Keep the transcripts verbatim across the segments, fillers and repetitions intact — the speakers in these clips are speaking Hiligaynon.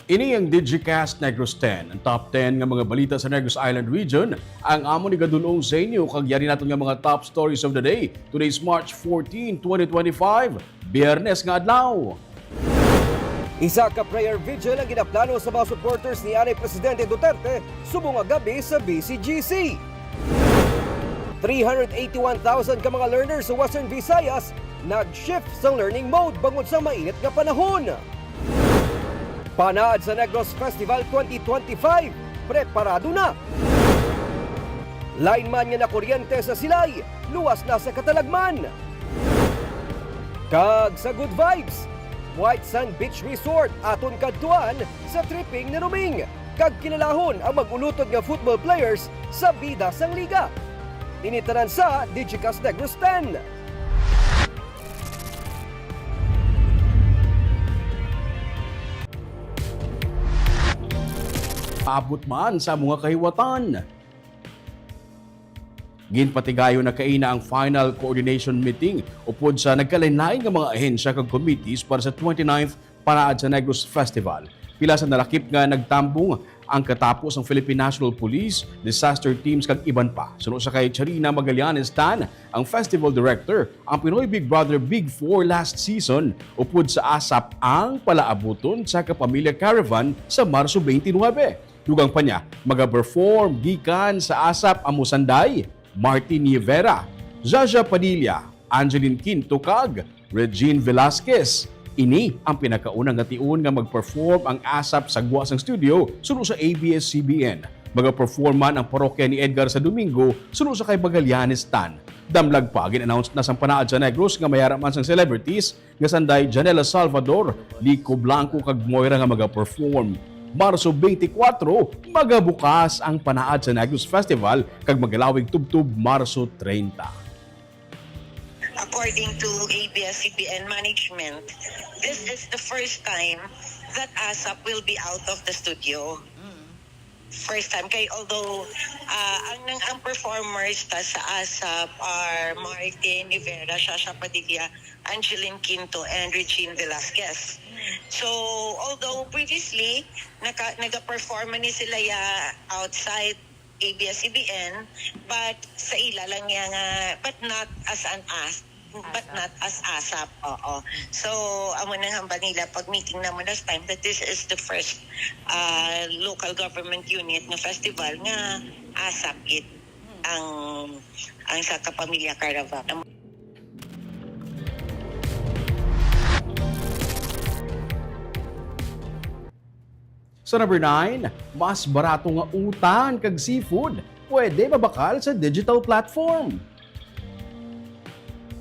Ini ang Digicast Negros ten, ang top ten nga mga balita sa Negros Island Region. Ang amon igadul-ong sa inyo kag yari naton nga mga top stories of the day. Today's March fourteen, twenty twenty-five, Biyernes nga adlaw. Isa ka prayer vigil ang ginaplano sa mga supporters ni anay Presidente Duterte subong nga gabi sa B C G C. Three hundred eighty-one thousand ka mga learners sa Western Visayas nag-shift sa learning mode bangod sa mainit nga panahon. Panaad sa Negros Festival twenty twenty-five, preparado na. Lineman nga nakuryente sa Silay, luwas na sa katalagman. Kag sa Good Vibes, White Sand Beach Resort aton kadtuan sa tripping ni Roming, kag kilalahon ang mag-ulutod nga football players sa bida sang liga. Ini tanan sa Digicast Negros ten. Paabot man sa mga kahiwatan. Ginpatigayon na kaina ang final coordination meeting upod sa nagkalain-lain nga mga ahensya kag committees para sa twenty-ninth Panaad sa Negros Festival. Pila sa nalakip nga nagtambong ang katapo sang Philippine National Police, disaster teams kag iban pa. Suno sa kay Charina Magallanes Tan, ang festival director, ang Pinoy Big Brother Big Four last season, upod sa ASAP ang palaabuton sa Kapamilya Caravan sa Marso twenty-nine. Dugang pa niya, magaperform gikan sa ASAP amo sanday Martin Rivera, Jaja Padilla, Angeline Quinto, kag Regine Velasquez. Ini ang pinakauna nga tion nga mag-perform ang ASAP sa gwa sang studio suno sa A B S C B N. Magaperform man ang parokya ni Edgar sa Domingo suno sa kay Magallanes Tan. Damlag pa, gin-announce na sang Panaad sa Negros nga may ara man sang celebrities nga sanday Janela Salvador, Lico Blanco kag Moira nga magaperform. Marso twenty-four, magabukas ang Panaad sa Negros Festival kag magalawig tubtob Marso treinta. According to A B S C B N management, this is the first time that ASAP will be out of the studio. First time kay, although, ah, ang, ang, ang performers ta sa ASAP are Martin Rivera, Shasha Padilla, Angeline Quinto, and Regine Velasquez. So, although previously naka, nagaperform ni sila ya outside A B S C B N, but sa ila lang niya nga, but not as an as, but not as ASAP. Oo. So, amo nang hambal nila pag meeting naman last time that this is the first, ah, local government unit nga festival nga ASAP gid ang, ang sa Kapamilya Caravan. Sa number nine, mas barato nga utan kag seafood pwede mabakal sa digital platform.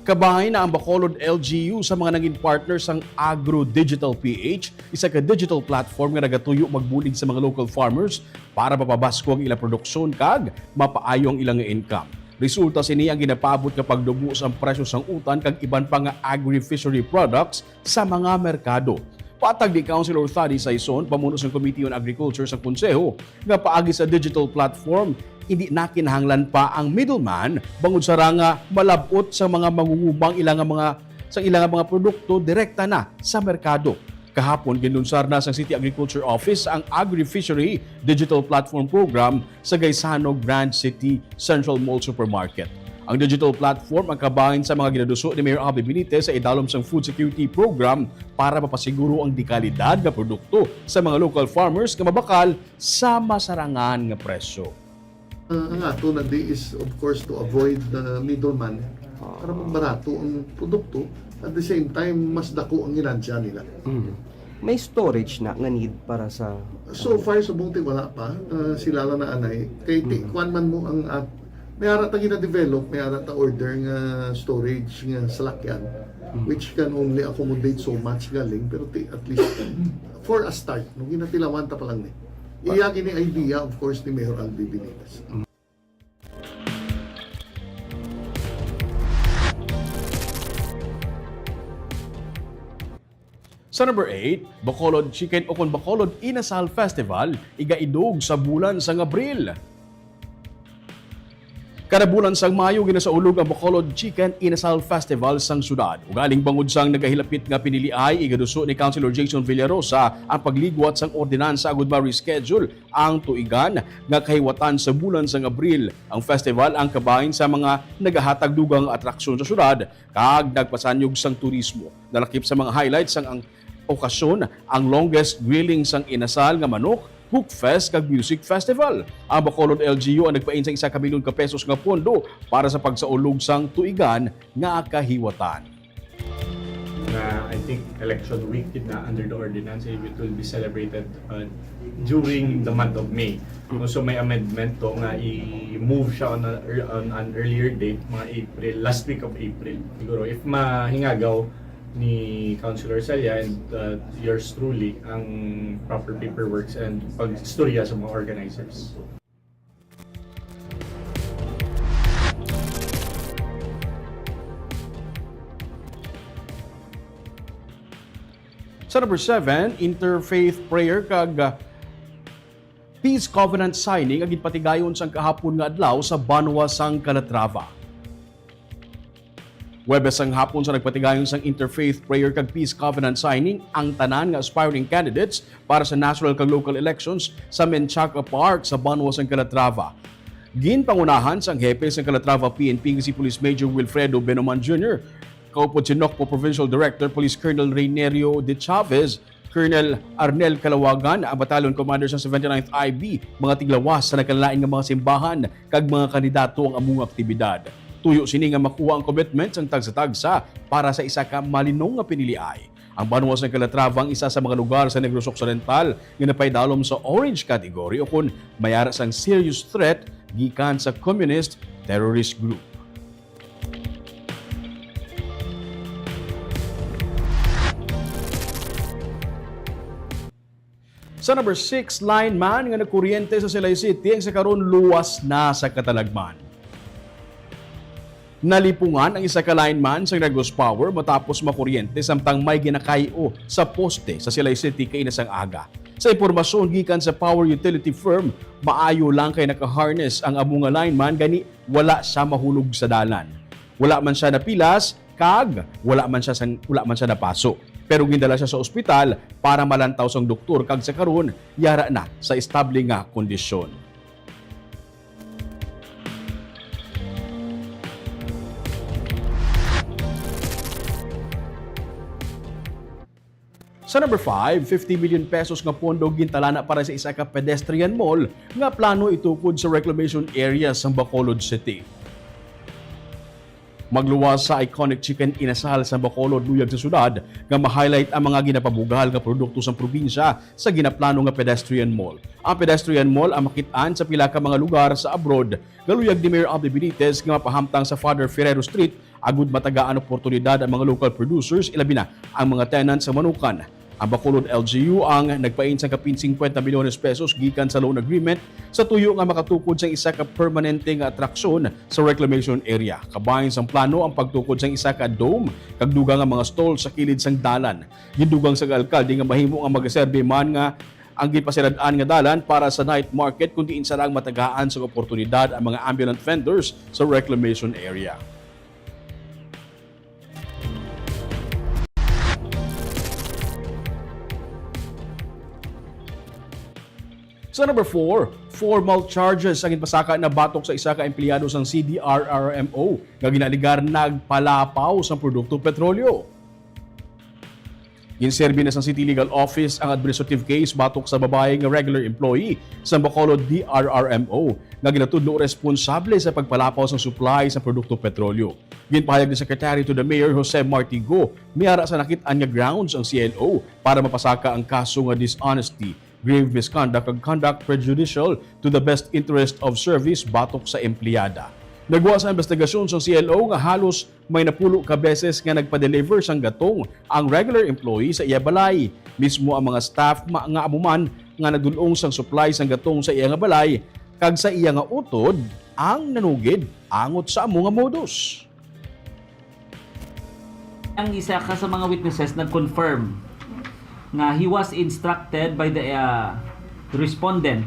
Kabahin na ang Bacolod L G U sa mga nangin partner sang Agro Digital P H, isa ka digital platform nga nagatuyo magbulig sa mga local farmers para mapabasko ang ilang produksyon kag mapaayo ang ilang income. Resulta sini ang ginapaabot nga pagdubo sang presyo sang utan kag iban pa nga agri-fishery products sa mga merkado. Patag ni Councilor Thady Saison, pamuno sang Committee on Agriculture sang Konseho, nga paagi sa digital platform, hindi na kinahanglan pa ang middleman bangod sa ra nga malab-ot sa mga mangungubang ila nga mga, sa ila nga mga produkto direkta na sa merkado. Kahapon, ginlunsar na sang City Agriculture Office ang Agri-Fishery Digital Platform Program sa Gaisano Grand City Central Mall Supermarket. Ang digital platform ang kabahin sa mga ginaduso ni Mayor Abby Benitez sa idalom sang food security program para mapasiguro ang dekalidad nga produkto sa mga local farmers nga mabakal sa masarangan nga presyo. Ah, ang ato na di is, of course, to avoid the middleman para magbarato ang produkto. At the same time, mas dako ang ginansya nila. Mm. May storage na nga need para sa So far, subong ti wala pa. Ah, sila lang na anay. Kay ti, Mm. kuwan man mo ang, ah, may ara ta gina-develop, may ara ta order nga storage nga salakyan, Mm. which can only accommodate so much galing, pero ti, at least for a start, no, ginatilawan ta pa lang ni. Iya gini idea, of course, ni Mayor Albi Benitez. Sa number eight, Bacolod Chicken ukon Bacolod Inasal Festival, igaidog sa bulan sang Abril. Kada bulan sang Mayo, ginasaulog ang Bacolod Chicken Inasal Festival sang syudad. Ugaling bangod sang nagahilapit nga piniliay, igaduso ni Councilor Jason Villarosa ang pagligwat sang ordinansa agud ma-reschedule ang tuigan nga kahiwatan sa bulan sang Abril. Ang festival ang kabahin sa mga nagahatag dugang nga atraksyon sa syudad kag nagpasanyog sang turismo. Nalakip sa mga highlights sang ang okasyon ang longest grilling sang inasal nga manok, cook fest, kag music festival. Ang Bacolod L G U ang nagpain sang isa ka milyon ka pesos nga pondo para sa pagsaulog sang tuigan nga kahiwatan. Na I think election week gid na under the ordinance, it will be celebrated uh, during the month of May. No, so may amendment to nga i-move siya on, a, on an earlier date, mga April, last week of April. Siguro, if mahingagaw ni Councilor Salya and uh, yours truly ang proper paperworks and pag-istorya sa mga organizers. Sa number seven, interfaith prayer kag uh, peace covenant signing ang ginpatigayon sang kahapon nga adlaw sa banwa sang Calatrava. Huwebes sang hapon sa nagpatigayon sang interfaith prayer kag peace covenant signing ang tanan nga aspiring candidates para sa national kag local elections sa Menchaca Park sa banwa sang Calatrava. Ginpangunahan sang hepe sang Calatrava P N P nga si Police Major Wilfredo Benoman Junior, kaupod si Nocpo Provincial Director Police Colonel Reynerio de Chavez, Colonel Arnel Calawagan, ang Battalion Commander sa seventy-ninth I B, mga tiglawas sa nagkalain nga mga simbahan kag mga kandidato ang among aktibidad. Tuyo sini nga makuha ang commitment sang tagsa-tagsa para sa isa ka malinong nga piniliay. Ang banwa sang Calatrava ang isa sa mga lugar sa Negros Occidental nga napaidalom sa orange category o kon may ara sang serious threat gikan sa communist terrorist group. Sa number six, lineman nga nakuryente sa Silay City ang sa karon luwas na sa katalagman. Nalipungan ang isa ka lineman sang Negros Power matapos makuryente samtang may ginakay-o sa poste sa Silay City kaina sang aga. Sa impormasyon gikan sa power utility firm, maayo lang kay naka-harness ang amo nga lineman, gani wala siya mahulog sa dalan. Wala man siya napilas kag wala man siya sang, wala man siya napaso. Pero gindala siya sa ospital para malantaw sang doktor kag sa karon yara na sa estable nga kondisyon. Sa number five, fifty million pesos nga pondo gintalana para sa isa ka pedestrian mall nga plano itukod sa reclamation area sa Bacolod City. Magluwas sa iconic chicken inasal sa Bacolod, luyag sa syudad nga ma-highlight ang mga ginapabugal nga produkto sang probinsya sa ginaplano nga pedestrian mall. Ang pedestrian mall ang makit-an sa pila ka mga lugar sa abroad nga luyag ni Mayor Abby Benitez nga mapahamtang sa Father Ferrero Street agud matagaan oportunidad ang mga local producers, ilabi na ang mga tenants sa Manukan. Ang Bacolod L G U ang nagpain sang kapin singkwenta milyones pesos gikan sa loan agreement sa tuyo nga makatukod sang isa ka permanente nga atraksyon sa reclamation area. Kabahin sang plano ang pagtukod sang isa ka dome kag dugang nga mga stall sa kilid sang dalan. Gindugang sang alkalde nga mahimo nga magaserbi man nga ang ginpasirad-an nga dalan para sa night market, kun diin sara ang matagaan sang oportunidad ang mga ambulant vendors sa reclamation area. Sa number four, formal charges ang ginpasaka na batok sa isa ka empleyado sang C D R R M O nga ginaalegar nagpalapaw sang produkto petrolyo. Ginserbi na sang City Legal Office ang administrative case batok sa babayi nga regular employee sa Bacolod D R R M O nga ginatudlo responsable sa pagpalapaw sang supply sa produkto petrolyo. Ginpahayag ni Secretary to the Mayor Jose Marti Go, may ara sa nakit-an nga grounds ang C L O para mapasaka ang kaso nga dishonesty, grave misconduct, kag conduct prejudicial to the best interest of service batok sa empleyada. Nagwa sa investigasyon sang C L O nga halos may napulo ka beses nga nagpa-deliver sang gatong ang regular employee sa iya balay. Mismo ang mga staff ma-, nga amo man nga nagdul-ong sang supply sang gatong sa iya nga balay kag sa iya nga utod ang nanugid angot sa amo nga modus. Ang isa ka sa mga witnesses nag-confirm nga he was instructed by the uh, respondent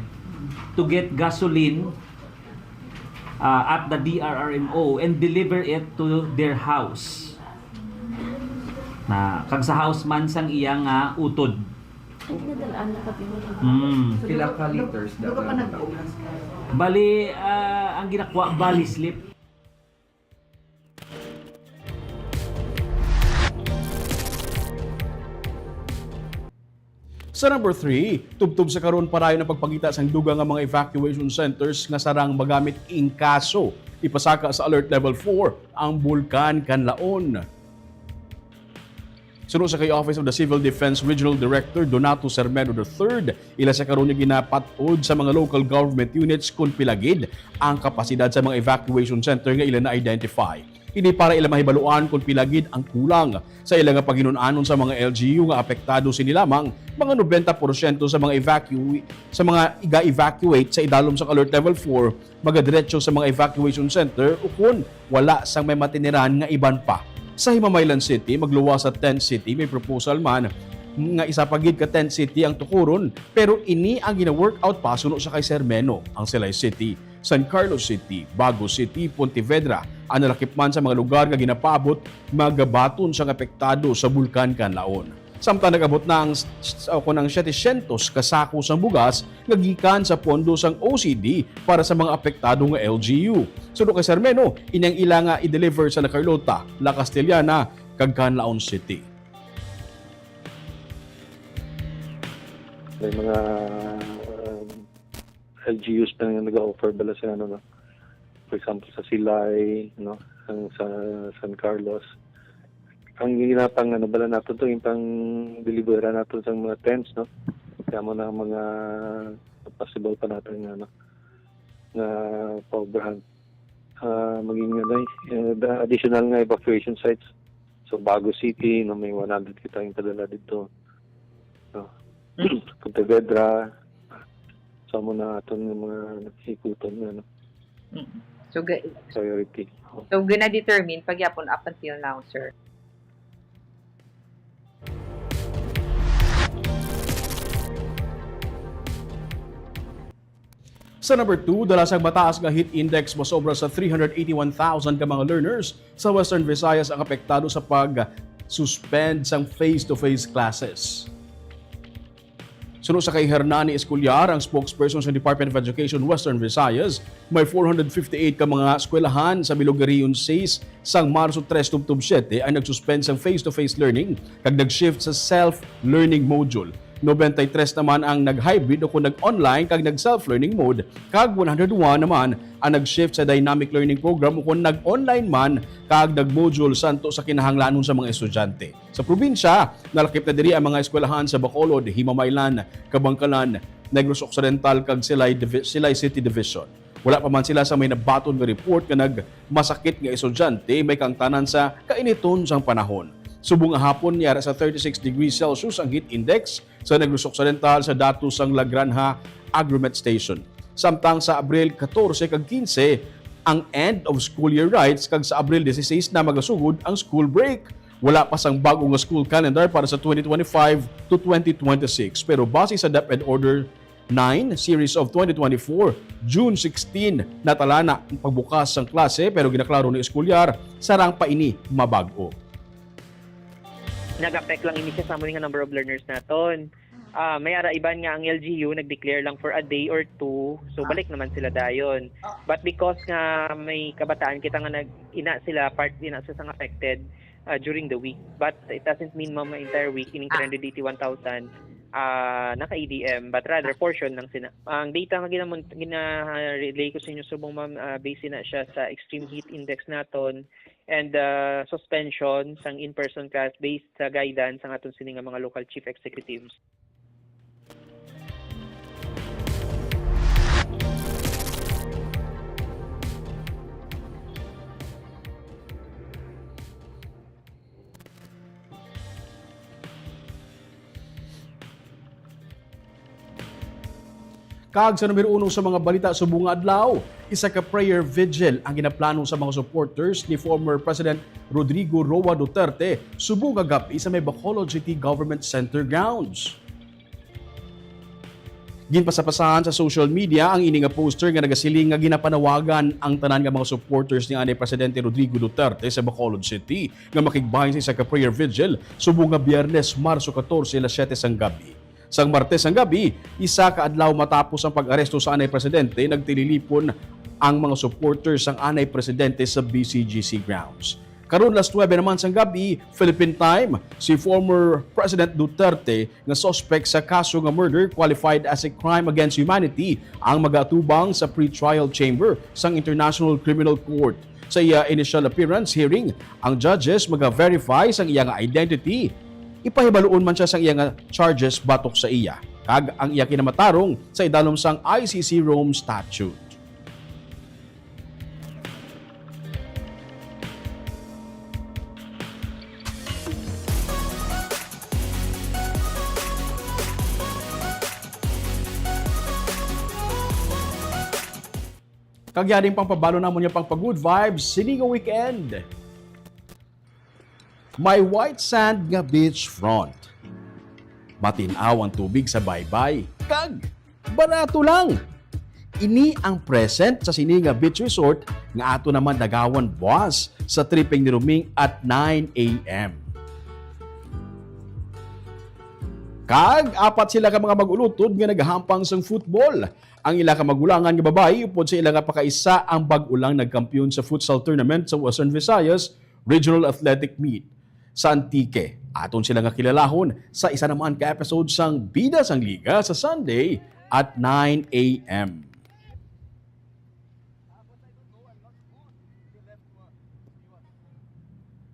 to get gasoline uh, at the D R R M O and deliver it to their house. Na kag sa house man sang iya nga utod. Mm. Pila ka liters daw? Bali, ah, ang ginakuha, bali slip. Sa number three, tubtob sa karon, padayon ang pagpakita sang dugang nga mga evacuation centers nga sarang magamit in kaso ipasaka sa Alert Level four ang Bulkan Kanlaon. Suno sa kay Office of the Civil Defense Regional Director Donato Sermeno the third, ila sa karon nga ginapat-od sa mga local government units kung pila gid ang kapasidad sa mga evacuation center nga ila na-identify. Ini para ila mahibaluan kung pila gid ang kulang sa ila nga paghinun-anon sa mga L G U nga apektado sini lamang mga nobenta porsyento sa mga evacue-, sa mga iga-evacuate sa idalom sa Alert Level four magadiretso sa mga evacuation center ukon wala sang may matiniran nga iban pa. Sa Himamaylan City, magluwas sa tent city, may proposal man nga isa pa gid ka tent city ang tukuron, pero ini ang gina-work out pa suno sa kay Sermeno. Ang Silay City, San Carlos City, Bago City, Pontevedra, ang nalakip man sa mga lugar nga ginapaabot magabaton sang apektado sa Bulkan Kanlaon. Samtang nag-abot na ang s-, s-, o kon ang setecientos ka sako sang bugas nga gikan sa pondo sang O C D para sa mga apektado nga L G U. Suno kay Sermeno, ini ang ila nga i-deliver sa La Carlota, La Castellana, kag Canlaon City. May mga, um, L G Us na nga nag-offer bala sa ano, no? For example, sa Silay, no? Ang sa San Carlos. Ang ginapang ano bala nato to, yung pang delibera nato sa mga tents, no? Kaya mo na ang mga possible pa natin nga, ano, nga paobrahan. Ah, maging, ano, eh, the additional nga evacuation sites. So, Bago City, no, may one hundred kita yung padala dito. No? Pontevedra, sa mo na aton nga mga naghiikutan nga, no? Mm. So, ga-, priority. Oh. So, gina-determine pagyapon up until now, sir. Sa number two, dala sang mataas nga heat index, masobra sa three hundred eighty-one thousand ka mga learners sa Western Visayas ang apektado sa pag-suspend sang face-to-face classes. Suno sa kay Hernani Escolar, ang spokesperson sa Department of Education Western Visayas, may four hundred fifty-eight ka mga eskwelahan sa bilog nga Region six sang Marso tres tubtob siete ang nag-suspend sang face-to-face learning kag nag-shift sa self-learning module. Nobenta y tres naman ang nag-hybrid o kung nag-online kag nag-self-learning mode, kag one hundred one naman ang nag-shift sa dynamic learning program o kung nag-online man kag nag-module santo sa kinahanglanon sa mga estudyante. Sa probinsya, nalakip na diri ang mga eskwelahan sa Bacolod, Himamaylan, Kabankalan, Negros Occidental, kag Silay Divi-, Silay City Division. Wala pa man sila sa may nabaton nga report nga nagmasakit nga estudyante, may kaangtanan sa kainiton sang panahon. Subong nga hapon, yara sa thirty-six degrees Celsius ang heat index sa Negros Occidental sa datos sang La Granja Agromet Station. Samtang sa Abril catorce kag quince, ang end of school year rights, kag sa Abril dieciséis na magasugod ang school break. Wala pa sang bag-o nga school calendar para sa twenty twenty-five to twenty twenty-six, pero base sa DepEd Order nine, Series of twenty twenty-four, June sixteen, natala na ang pagbukas sang klase, pero ginaklaro ni Escolar, sarang pa ini mabag-o. Nag-affect lang ini siya sa amo nga number of learners naton. Ah, may ara iban nga ang L G U nag-declare lang for a day or two, so balik naman sila dayon. But because nga may kabataan kita nga nag-, ina sila, part ina sa sang affected, ah, during the week. But it doesn't mean, ma'am, nga entire week, ining three hundred eighty-one thousand, ah, naka-E D M, but rather portion lang sina. Ang data nga ginamon-, gina-relay ko sa inyo subong, ma'am, ah, base na siya sa extreme heat index naton and, ah, suspension sang in-person class based sa guidance sang aton sini nga mga local chief executives. Kag sa numero uno sa mga balita subong nga adlaw, isa ka prayer vigil ang ginaplano sa mga supporters ni former President Rodrigo Roa Duterte subong kagabi sa may Bacolod City Government Center grounds. Ginpasapasahan sa social media ang ini nga poster nga nagasiling nga ginapanawagan ang tanan nga mga supporters ni anay Presidente Rodrigo Duterte sa Bacolod City nga makigbahin sa isa ka prayer vigil subong nga Biyernes, Marso catorce, alas siyete sang gabi. Sang Martes sang gabi, isa ka adlaw matapos ang pag-aresto sa anay Presidente, nagtililipon ang mga supporters sang anay Presidente sa B C G C grounds. Karon, alas nuebe naman sang gabi, Philippine time, si former President Duterte nga suspect sa kaso nga murder qualified as a crime against humanity ang magaatubang sa pretrial chamber sang International Criminal Court. Sa iya initial appearance hearing, ang judges maga-verify sang iya nga identity. Ipahibaluon man siya sang iya nga charges batok sa iya, kag ang iya kinamatarong sa idalom sang I C C Rome Statute. Kag yaring pangpabalo namon nga pangpa-good vibes sini nga weekend. May white sand nga beach front. Matin-aw ang tubig sa baybay. Kag barato lang. Ini ang present sa sini nga beach resort nga ato naman dagawan buwas sa tripping ni Roming at nine a m. Kag apat sila ka mga mag-ulutod nga nagahampang sang football. Ang ila ka magulangan nga babayi upod sa ila ka pakaisa ang bag-o lang nagkampiyon sa futsal tournament sa Western Visayas Regional Athletic Meet sa Antique. Aton sila nga kilalahon sa isa naman ka episode sang Bida sang Liga sa Sunday at nine a m.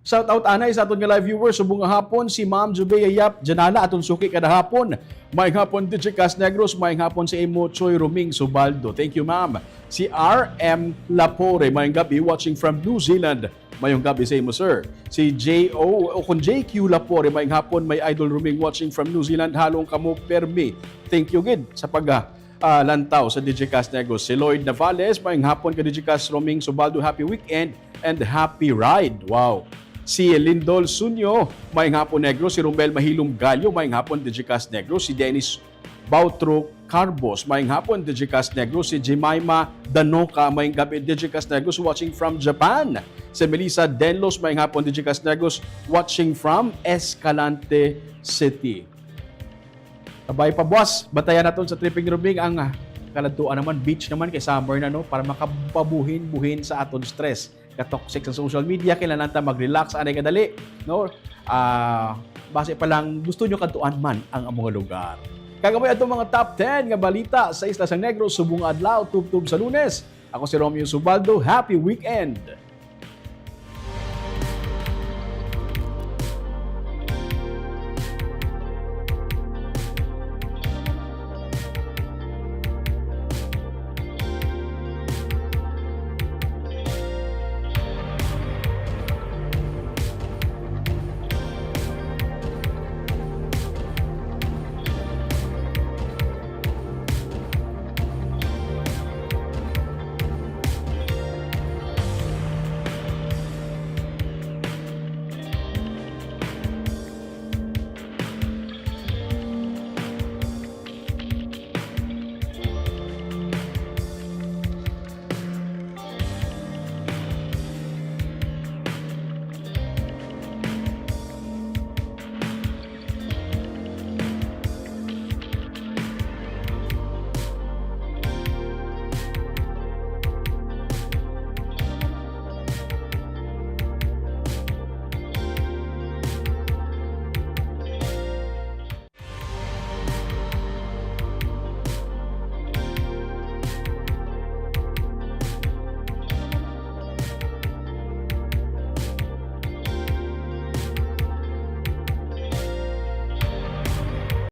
Shout out anay sa aton nga live viewers subong nga hapon, si Ma'am Jubea Yap Janala, aton suki kada hapon. Maayong hapon, Digicast Negros. Maayong hapon sa imo, Choy Roming Subaldo. Thank you, ma'am. Si R M Lapore, maayong gabi, watching from New Zealand. Maayong gabi sa imo, sir. Si J O, o kung J Q Lapore, maayong hapon, my idol Roming, watching from New Zealand. Halong kamo permi. Thank you gid sa pag, ah, ah, lantaw sa Digicast Negros. Si Lloyd Navales, maayong hapon ka Digicast Roming Subaldo. Happy weekend and happy ride. Wow. Si Lindol Sunyo, maayong hapon Negros. Si Romel Mahilom Gallo, maayong hapon Digicast Negros. Si Dennis Bautro Carbos, maayong hapon Digicast Negros. Si Jemima Danoka, maayong gabi Digicast Negros, watching from Japan. Si Melissa Denlos, maayong hapon Digicast Negros, watching from Escalante City. Kabay pa, boss. Bantayan naton sa tripping ni Roming ang, ah, kaladtuan naman, beach naman kay summer na, no, para makapabuhin-buhin sa aton stress. Ka-toxic sa social media, kailangan ta mag-relax anay kadali, no? Ah, basi pa lang gusto nyo kadtuan man ang among lugar. Kag amo ni atong mga top ten nga balita sa Isla sang Negros subong nga adlaw, tubtob sa Lunes. Ako si Romeo Subaldo. Happy weekend!